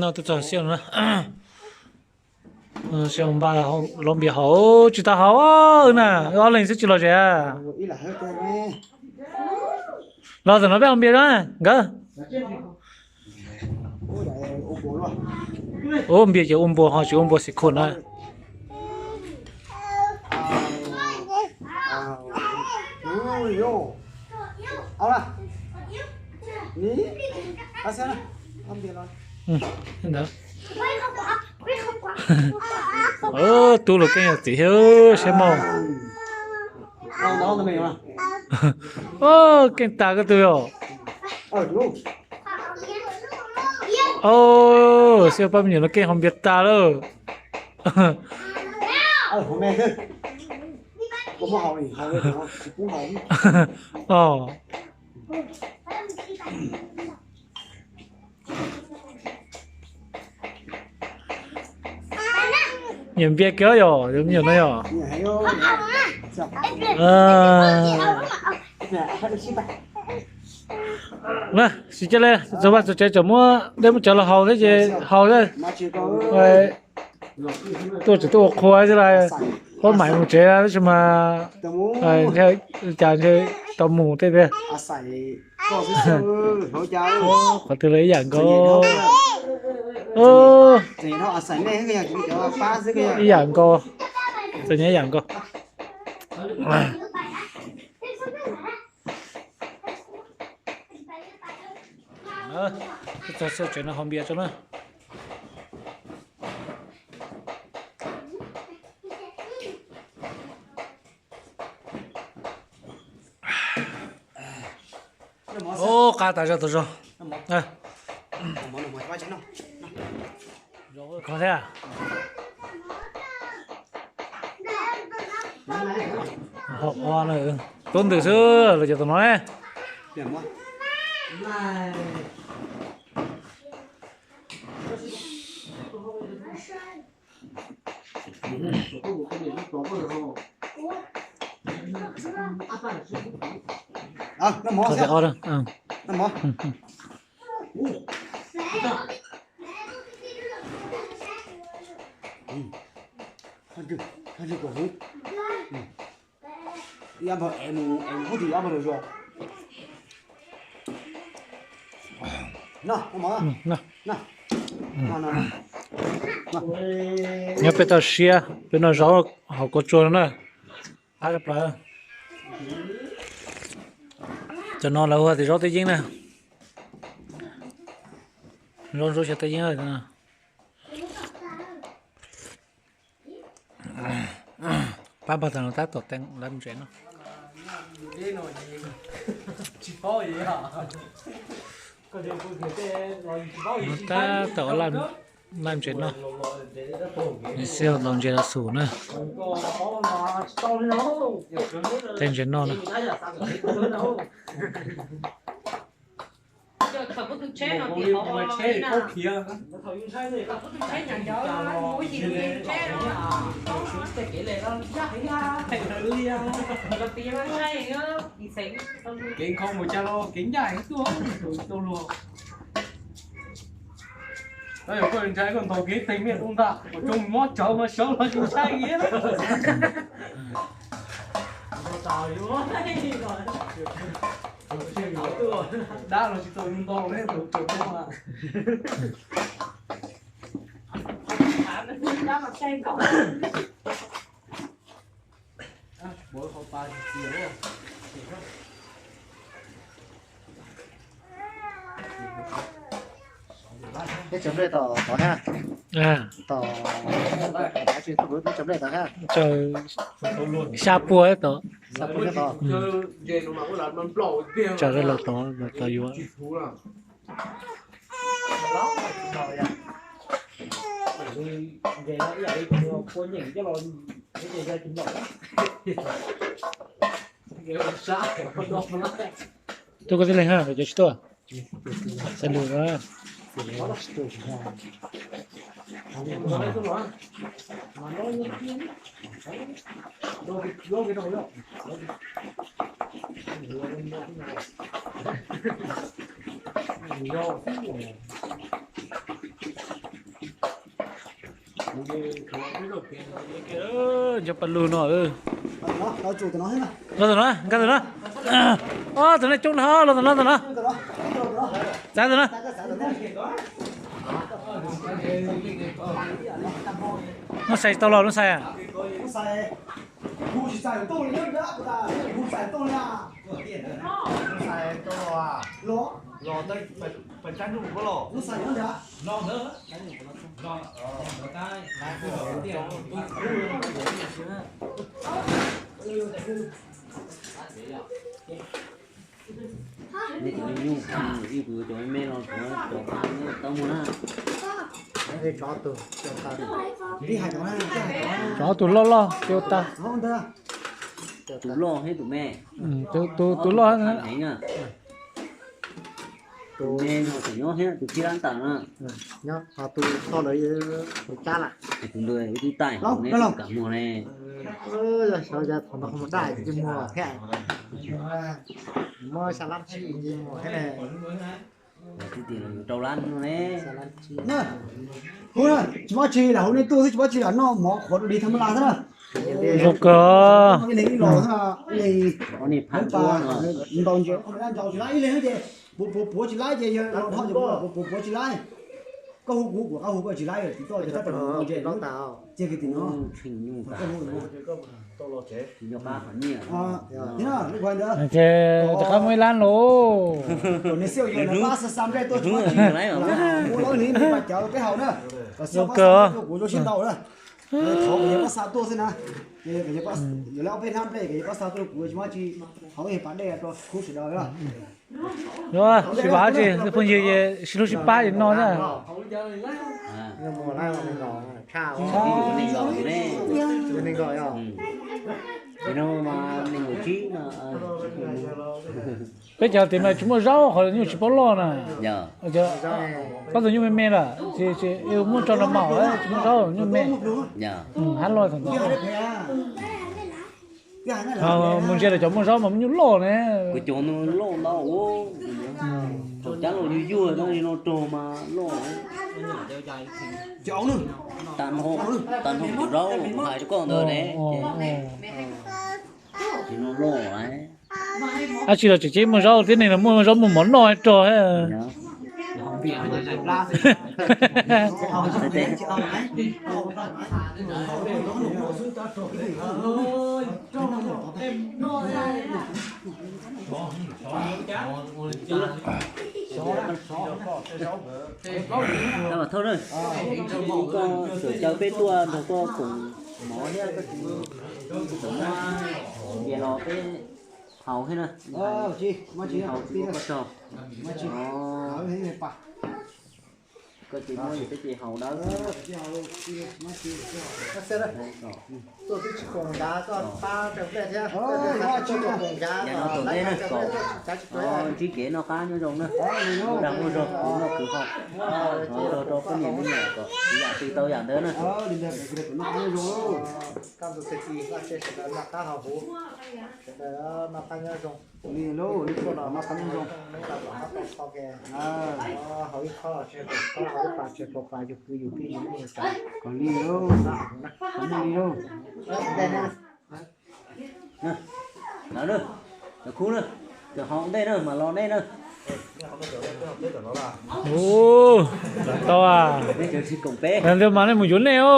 No twb txog xiab na. Xiab npaj los npias haus, tsis tau haus na, ob leeg xwb tsis los zem. Los tam no peb haus npias na nkawd. Ua npias ces ua npua ho tsis ua npua xim khuam na. Tub luag keej yog txiv thiab siab mos. Keej tas koj tug yom. Xib hwb pab me nyuam no keej haus npias tas lawm. Nyiam npias kiag yom, me nyuam no yom. Na, tsis cia li, txog vaj txog tsev tseem muab dej muab cawv los haus thiab ces haus thiab. Tuaj tseem tuaj ua qhua xwb las, qhuab mais mus tsev tab sis mas cas ntshe tau mus tej tiag. Qhov twg los ib yam nkaus. Ib yam nkaus, txawm nyob ib yam nkaus. Txog tsev no haus npias tso na. Ub, qab tas zog tas zog. Kho thiab. Tub ntws xwb los cov tom no ne. Nyob peb toj siab, peb noj zaub hauv kua tsua no na. Qab tshaj plaws. Cov no lawv hu tias zaub teb yeeb na. Zaub ntsuab xyaw teb yeeb. Pab npawg tag no tab tom teem lawv ntses no. Tab tom laj ntses no. Nws xij los ntses los xum na. Tej ntses no na. Kev nkhaus mus cas los kev ncaj heev tuaj, tus luag. Koj ntshai koj ntaus kev teeg mej ua ntag, ua rau mob tsawv mas sawv los tsis ntshai kiag. Dab los tsis tau ntau ne, tus tsaus mob. Peb tso nplej tom tod na. Tom, peb tso nplej tom na. Xya puas tod. Xya puas tod. Tsam los tod, los tod yuav. Tuaj koj tib leeg ha, cov tsis tuaj. Xav lwm na. Cov pas lug no. Los tus no, nkag tus no. Ob, tus no coob dhau, los tus no, tus no. Txav tus no. Lub xais tau los lub xais. Nej cov nyuj, ib kuv yuav cov me me los, cov tau muag na. Cov tus loj loj, cov tas. Tus loj thiab tus me. Tus loj heev na. Tus me no tseem nyob thiab, tus thib lab ntawm na. Tus ntawd ib tug tais, nej kam muag ne. Xyov yog thaum no ho mus daj tsis muag thiab. Muab xya lab tsib muag thiab ne. Rau lab no ne. Tsis muaj tsi lam hu nej tuaj xwb, tsis muaj tsi lam noj mov qhuav dua li tham ma las xwb na. Zoo kawg. Ib leeg ib los xwb, ib leeg ntau ntsis, ib leeg ces puav puav tsis laib ces yog los dhau ces puav puav tsis laib. Koj hu kuv, kuv hu koj tsis laib, tsis tau ces tab tom ntau ntsis, ces kwv tij no. Ces rov qab muaj ib lab los. Zoo kawg. Zoo, sib pab tsis phooj ywg, sib hlub sib pab no na. Peb cov tim mas tsis muaj zaub, qhov nyuj tsis paub loj na. Koj tus nyuj me me lawm, muab tso nrog maum, tsis muaj zaub, nyuj me. Hab loj thaum ntawd. Mus ntsia lawv cov muaj zaub mas muaj nyuj loj ne. Kuv cov no loj ntau, thaum cab los yuag yuag no rog mas loj. Tag nrho, tag nrho cov zaub kuv hais rau koj ntawd ne. Ces no loj. Dab tsi los tseem muaj zaub thiab, neeg los muaj zaub muaj mov noj rog. Thoj, koj txawm caw peb tuaj nrog koj koom mov thiab, koj tsis txawm muab ces los peb haus thiab na. Haus tsis muab koj tso. Koj ces muab peb ces haus dawb. Tuaj twb tsis koom nrad, koj pab rau nplej thiab. Yog no tom ntej na, kom ntsib kev noj qab nyob zoo na. Dag muaj zog, khwv noj khwv haus, nrog rau poj niam me nyuam kom yam twg tau yam ntawd na. Koj tus txiv, koj tsev sawv daws noj qab haus huv, sawv daws noj qab nyob zoo. Li lauj, nej tuaj los noj qab nyob zoo. Haus ib qho tsis haus pas, tsis haus pas, yug kwv yug tij yug neej yug tsav. Kom li lauj, kom li lauj. Lawv na, lawv khub na, cov haus ntej na mas los nej na. Ua, tau a. Ntawd mas nej mus yuav nej os.